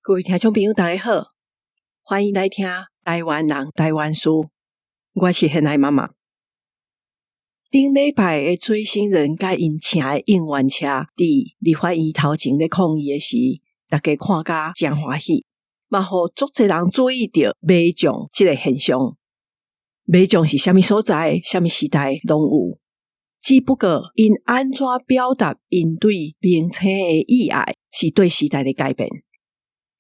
各位聽眾朋友，大家好，歡迎來聽台灣人台灣事。我是現愛媽媽。頂禮拜的追星人佮𪜶請的應援車佇立法院頭前咧抗議的時，大家看甲誠歡喜，嘛予足濟人注意著迷將這个現象。迷將是啥物所在、啥物時代攏有，只不過𪜶按怎表達𪜶對明星的意愛，是對時代的改變。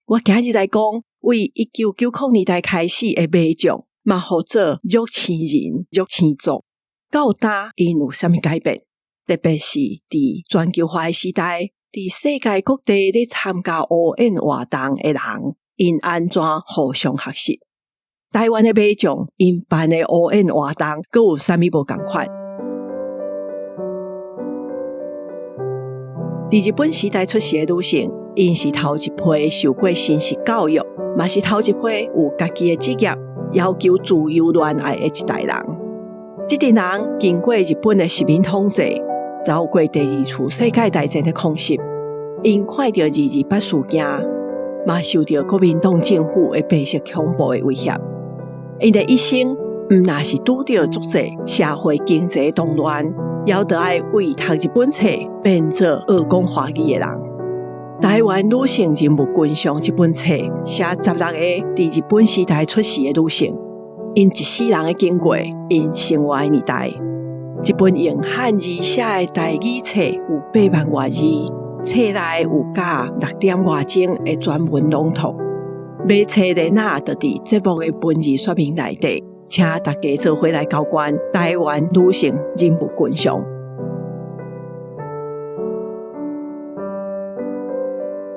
我今日來講，為1990年代開始的迷將，嘛號做虐星人、虐星族，到今𪜶有啥物改變？特別是佇全球化的時代，佇世界各地咧參加烏演活動的人，𪜶按怎互相學習？台灣的迷將，𪜶辦的烏演活動，閣有啥物無仝款？佇日本時代出世的女性，𪜶是頭一批受過新式教育，嘛是頭一批有家己的職業，要求自由戀愛的一代人。這陣人經過日本的殖民統治，走過第二次世界大戰的空襲，𪜶看著228事件，嘛受著國民黨政府的白色恐怖的威脅。𪜶的一生，毋若是拄著足濟社會經濟動亂，猶著愛為讀日本冊變做學講華語的人。台灣女性人物群像這本冊寫16個佇日本時代出世的女性，𪜶一世人的經過，𪜶生活的年代。這本用漢字寫的台語冊有8萬外字，冊內有教6點外鐘的全文朗讀。買冊的那就佇節目的文字說明內底，請大家做伙來交關台灣女性人物群像。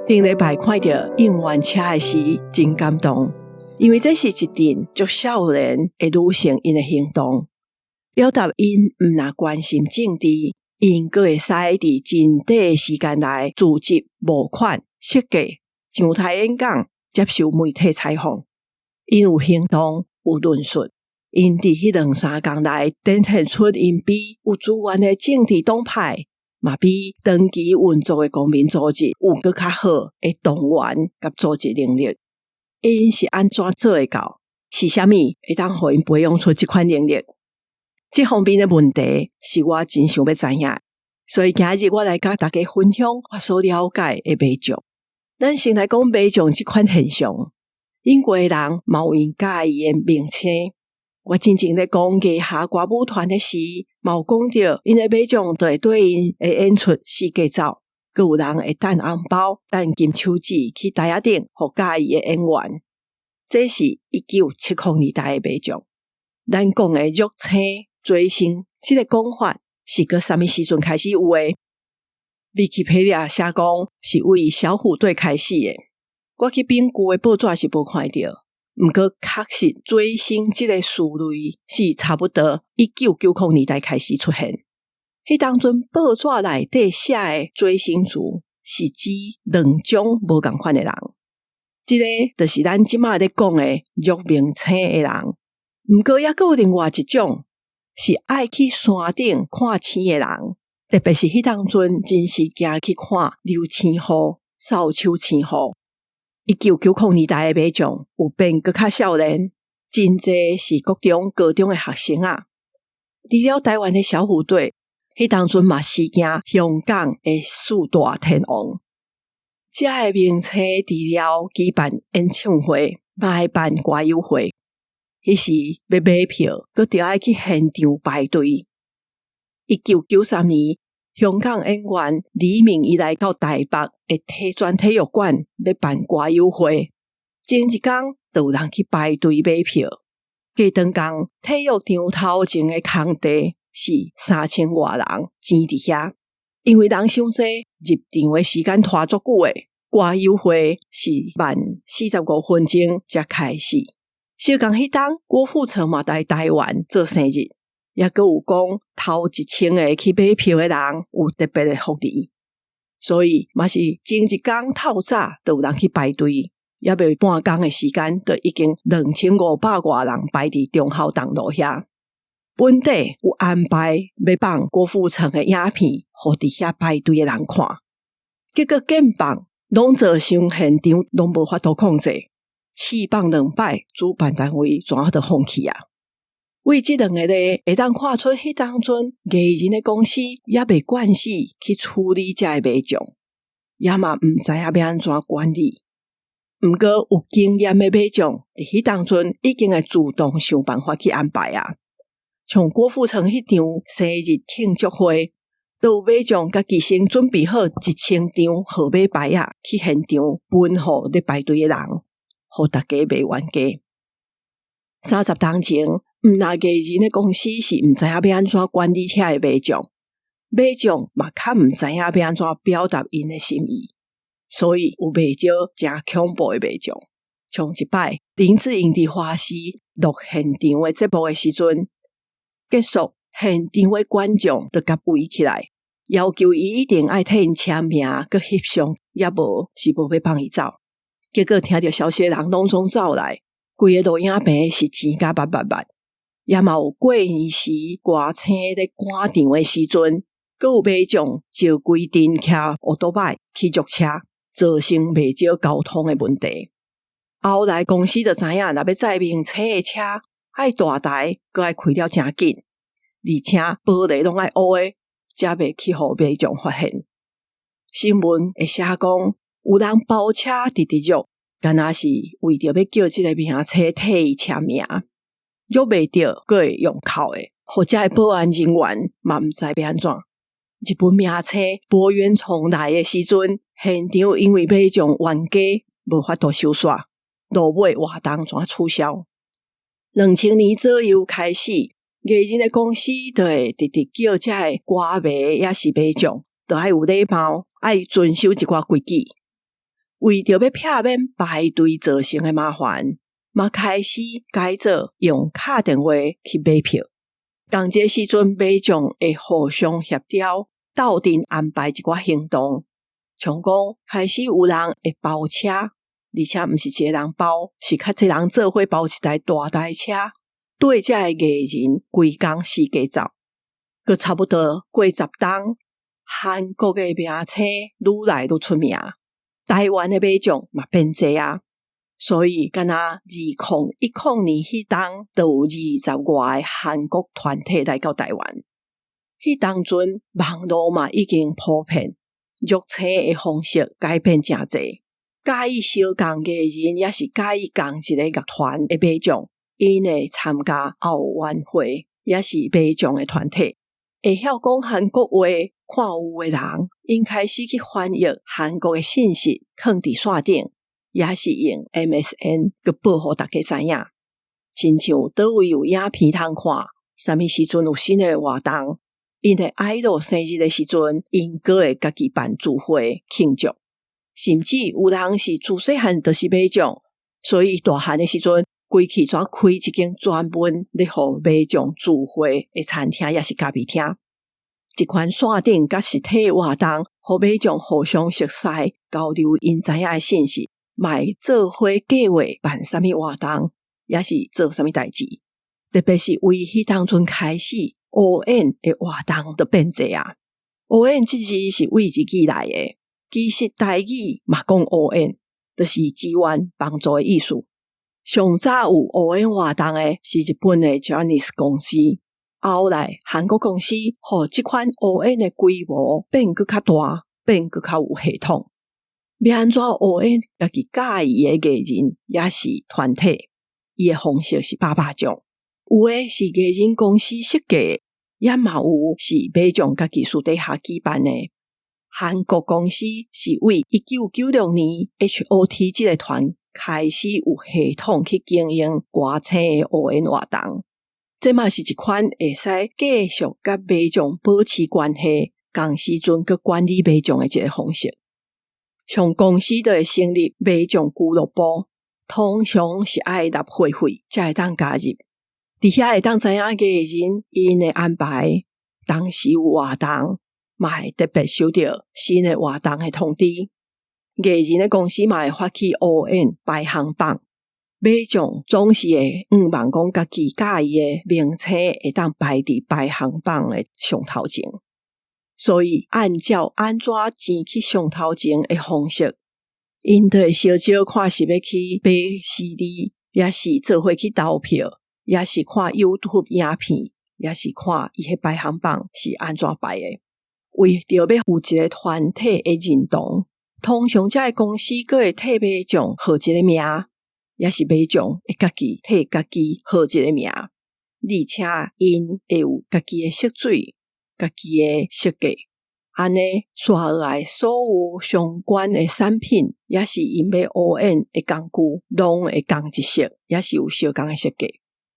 頂禮拜看著應援車的時，真感動，因為這是一陣足少年的女性𪜶的行動，表達𪜶毋若關心政治，𪜶閣會使佇真短的時間內組織募款、設計、上台演講、接受媒體採訪。𪜶有行動，有論述，𪜶佇彼兩三工內展現出𪜶比有資源的政治黨派，嘛比長期運作的公民組織有閣較好的動員佮組織能力。𪜶是按怎做會到？是啥物會當予𪜶培養出這款能力？這方面的問題是我真想欲知影，所以今日我來佮大家分享我所了解的迷將。咱先來講迷將這款現象，英國的人嘛有𪜶佮意的明星。我進前咧講藝俠歌舞團的時，嘛有講著𪜶的迷將就會綴𪜶的演出四界走，閣有人會等紅包、等金手指去台仔頂，予佮意的演員。這是1970年代的迷將。咱講的虐星追星這个講法是閣啥物時陣開始有的？Wikipedia 寫講是為小虎隊開始的。我去秉舊的報紙是無看著。毋過，確實追星這個詞類是差不多1990年代開始出現。彼當陣報紙內底寫的追星族是指兩種無仝款的人，這个就是咱這馬咧講的虐明星的人。毋過，猶閣有另外一種是愛去山頂看星的人，特別是彼當陣真是驚去看流星雨、掃帚星雨。1990年代的迷將有變閣較少年，真濟是國中、高中的學生仔。除了台灣的小虎隊，彼當陣嘛時行香港的四大天王。遮的明星除了舉辦演唱會，嘛會辦歌友會。彼時欲買票，閣著愛去現場排隊。1993年，香港演員黎明伊來到台北的體專體育館欲辦歌友會，前一工就有人去排隊買票。過當工體育場頭前的空地是3000外人擠佇遐，因為人傷濟，入場的時間拖足久的。歌友會是慢45分鐘才開始。小共彼當郭富城嘛來台灣做生日。猶閣有講，頭1000個去買票的人有特別的福利，所以嘛是前一工透早就有人去排隊，猶未半工的時間，就已經2500外人排佇忠孝東路遐。本底有安排欲放郭富城的影片，予佇遐排隊的人看，結果見放攏造成現場攏無法度控制，試放兩擺，主辦單位怎就放棄啊？為這兩個例，會當看出彼當陣藝人的公司猶未慣勢去處理這个迷眾，也嘛毋知影欲按怎管理。毋過有經驗的迷眾，佇彼當陣已經會主動想辦法去安排啊。像郭富城彼場生日慶祝會，都有迷眾家己先準備好1000張號碼牌仔，去現場分予咧排隊的人，予大家袂冤家。30冬前，毋若藝人的公司是毋知影欲按怎管理遐个迷眾，迷眾嘛較毋知影欲按怎表達𪜶的心意，所以有袂少誠恐怖的迷眾。像一擺林志穎佇華視錄現場的節目的時陣，結束現場的觀眾就共圍起來，要求伊一定愛替𪜶簽名閣翕相，猶無是無欲放伊走。結果聽著消息的人攏總走來，規个錄影棚是錢甲密密密。也嘛有過年時歌星咧趕場的時陣，閣有迷眾招規陣騎歐多擺去約車，造成袂少交通的問題。後來公司就知影，若欲載明星的車，愛大台，閣愛開了誠緊，而且玻璃攏愛烏的，才袂去予迷眾發現。新聞會寫講，有人包車直直約，敢若是為著欲叫這个明星替伊簽名。約袂著，閣會用哭的，予遮的保安人員嘛毋知欲按怎。日本明星柏原崇來的時陣，現場因為迷眾冤家無法度收煞，落尾活動怎取消？2000年左右開始，藝人的公司就會直直叫遮的歌迷抑是迷眾，就愛有禮貌，愛遵守一寡規矩。為著欲避免排隊造成的麻煩，嘛開始改做用敲電話去買票。仝一个時陣，迷眾會互相協調，鬥陣安排一寡行動。像講開始有人會包車，而且毋是一个人包，是較濟人做伙包一台大台車，綴遮的藝人規工四界走。閣差不多過10冬，韓國的明星愈來愈出名，台灣的迷眾嘛變濟啊。所以，敢若2010年彼冬，就有20外个韓國團體來到台灣。彼當陣，網路嘛已經普遍，約星的方式改變誠濟。佮意相仝藝人，抑是佮意仝一个樂團的迷眾，𪜶會參加後援會，抑是迷眾的團體。會曉講韓國話、看有的人，𪜶開始去翻譯韓國的信息，囥佇線頂。抑是用 MSN 閣報予大家知影，親像佗位有影片通看，啥物時陣有新的活動，𪜶的 idol 生日的時陣，𪜶閣會家己辦聚會慶祝，甚至有人是自細漢就是迷眾，所以大漢的時陣，規氣怎開一間專門咧予迷眾聚會的餐廳，抑是咖啡廳。這款線頂佮實體活動，予迷眾互相熟似，交流𪜶知影的信息。嘛會做伙計劃辦啥物活動，抑是做啥物代誌。特別是為彼當陣開始，応援的活動就變濟啊。応援這字是對日語來的，其實台語嘛講応援，就是支援幫助的意思。上早有応援活動的是日本的 Johnny's 公司，後來韓國公司予這款応援的規模變閣較大，變閣較有系統。欲按怎応援家己佮意的藝人，抑是團體，伊的方式是百百種。有的是藝人公司設計，也嘛有是迷眾家己私底下舉辦的。韓國公司是為1996年 H.O.T 這个團開始有系統去經營歌星的応援活動。這嘛是一款會使繼續佮迷眾保持關係，仝時陣閣管理迷眾的一个方式。像公司就會成立迷眾俱樂部，通常是愛納會費才會當加入。佇遐會當知影藝人𪜶的安排，當時有活動，嘛會特別收著新的活動的通知。藝人的公司嘛會發起応援排行榜，迷眾總是會向望講家己佮意的明星會當排佇排行榜的上頭前。所以按照按怎錢去上頭前的方式， 𪜶就會相招看是欲去買 CD，抑是做伙去投票，抑是看 YouTube 影片，抑是看伊彼排行榜是按怎排的。為著欲有一个團體的認同，通常遮个公司閣會替馬將號一个名，抑是馬將會家己替家己號一个名，而且𪜶會有家己的色水、家己的設計。按呢，紲落來所有相關的產品，抑是𪜶欲烏演的工具，攏會仝一色，抑是有相仝的設計，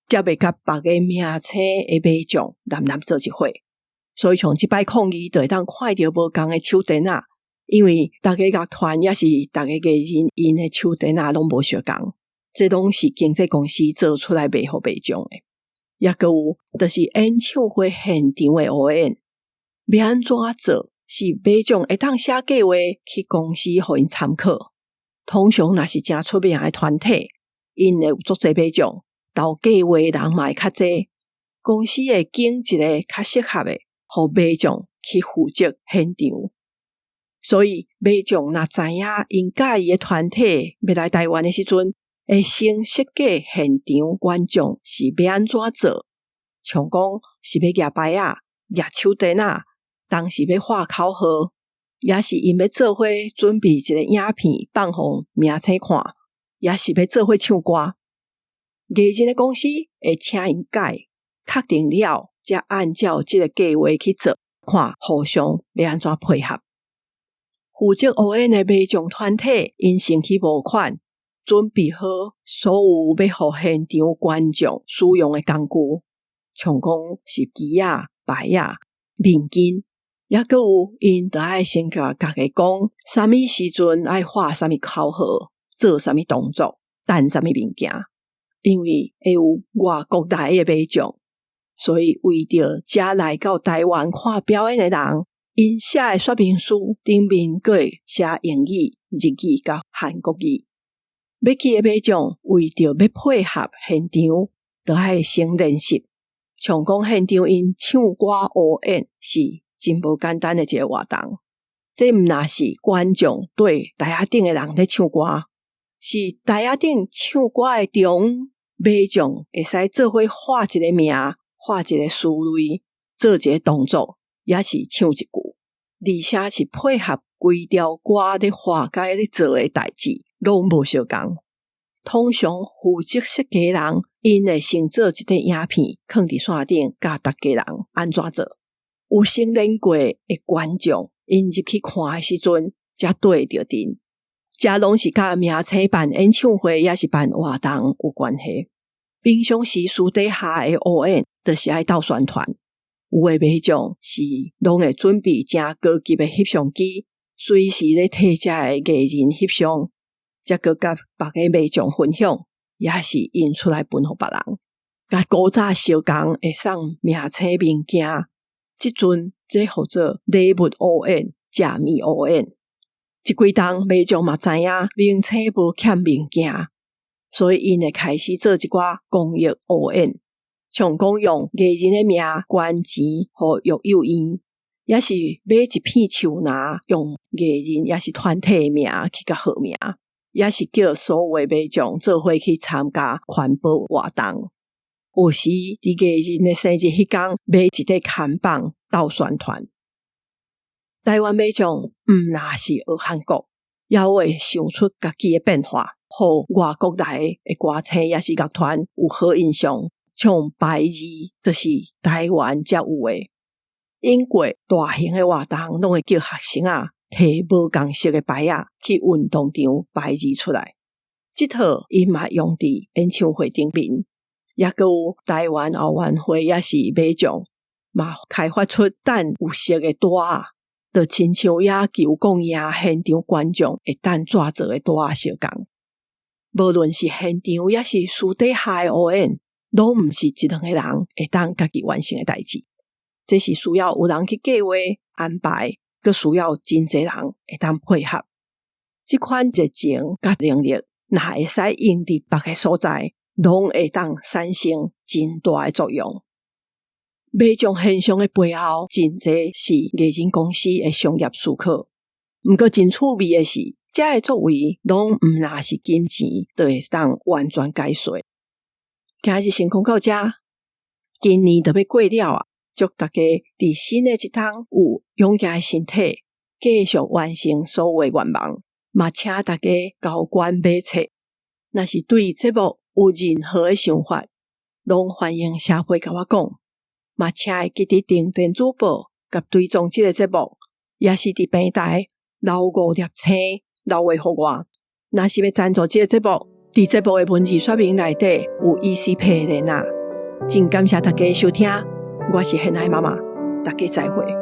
才袂佮別个明星的馬將濫濫做一伙。所以像這擺抗議，就會當看著無仝的手電仔，因為逐个樂團抑是逐个藝人，𪜶的手電仔攏無相仝，這攏是經紀公司做出來賣予馬將的。抑閣有，就是演唱會現場的烏演，欲按怎做？是馬將會當寫計劃去公司予𪜶參考。通常若是誠出名的團體，𪜶會有足濟馬將，投計劃人嘛會較濟，公司會揀一个較適合的，予馬將去負責現場。所以馬將若知影𪜶佮意的團體欲來台灣的時陣，會先設計現場觀眾是欲按怎做，像講是欲舉牌仔、舉手電仔，當時欲喊口號，抑是𪜶欲做伙準備一个影片放予明星看，抑是欲做伙唱歌。藝人的公司會請𪜶改，確定了，才按照這个計劃去做，看互相欲按怎配合。負責烏演的馬將團體，𪜶先去募款，準備好所有欲予現場觀眾使用的工具，像講是旗仔、牌仔、面巾，抑閣有𪜶著愛先共逐家講，啥物時陣愛喊啥物口號，做啥物動作，等啥物物件。因為會有外國來的馬將，所以為著遮來到台灣看表演的人，𪜶寫的說明書頂面閣會寫英語、日語佮韓國語。欲去的馬將為著欲配合現場，著愛先練習。像講現場𪜶唱歌烏演是真無簡單的一个活動。這毋但是觀眾對台仔頂的人咧唱歌，是台仔頂唱歌的中，馬將會使做伙喊一个名，畫一个思類，做一个動作，抑是唱一句，而且是配合規條歌咧喊佮咧做的代誌，攏無相仝。通常負責設計人，𪜶會先做一塊影片，囥佇線頂教逐家人按怎做。有先練過的觀眾，𪜶入去看的時陣，才對著陣。這攏是佮明星辦演唱會，抑是辦活動有關係。平常時私底下的烏演，就是愛鬥宣傳。有的馬將是攏會準備誠高級的翕相機，隨時咧替遮的藝人翕相，才閣佮別个馬將分享，抑是印出來分予別人。佮古早相仝會送明星物件，這陣這號做禮物烏演、食物烏演。這幾冬馬將嘛知影明星無欠物件，所以𪜶會開始做一寡公益烏演，像講用藝人的名捐錢予育幼院，抑是買一片樹林，用藝人抑是團體的名去共號名，抑是叫所有的馬將做伙去參加環保活動。有時佇藝人的生日彼工買一塊看板鬥宣傳。台灣馬將毋但是學韓國，猶會想出家己的變化，予外國來的歌星抑是樂團有好印象。像排字就是台灣才有的。英國大型的活動攏會叫學生仔提無仝色的牌仔去運動場排字出來。這套𪜶嘛用佇演唱會頂面，抑閣有台灣後援會抑是馬將嘛開發出等有色的帶仔，就親像野球講贏現場觀眾會當紙做的帶仔相仝。無論是現場抑是私底下的烏演，攏毋是一兩个人會當家己完成的代誌。這是需要有人去計劃安排，閣需要真濟人會當配合。這款熱情佮能力，若會使用佇別个所在，攏會當產生真大的作用。馬將現象的背後，真濟是藝人公司的商業思考。毋過真趣味的是，遮的作為攏毋若是金錢就會當完全解說。今日先講到遮，今年就欲過了啊！祝大家佇新的一冬有勇健的身體，繼續完成所有的願望。嘛，請大家交關買冊。若是對節目有任何的想法，攏歡迎寫批共我講。嘛，請會記得訂電子報佮追蹤這个節目，也是佇平台留五粒星留話予我。若是欲贊助這个節目，佇節目的文字說明內底有 ECPay 連結。真感謝大家收聽，我是現愛媽媽，大家再會。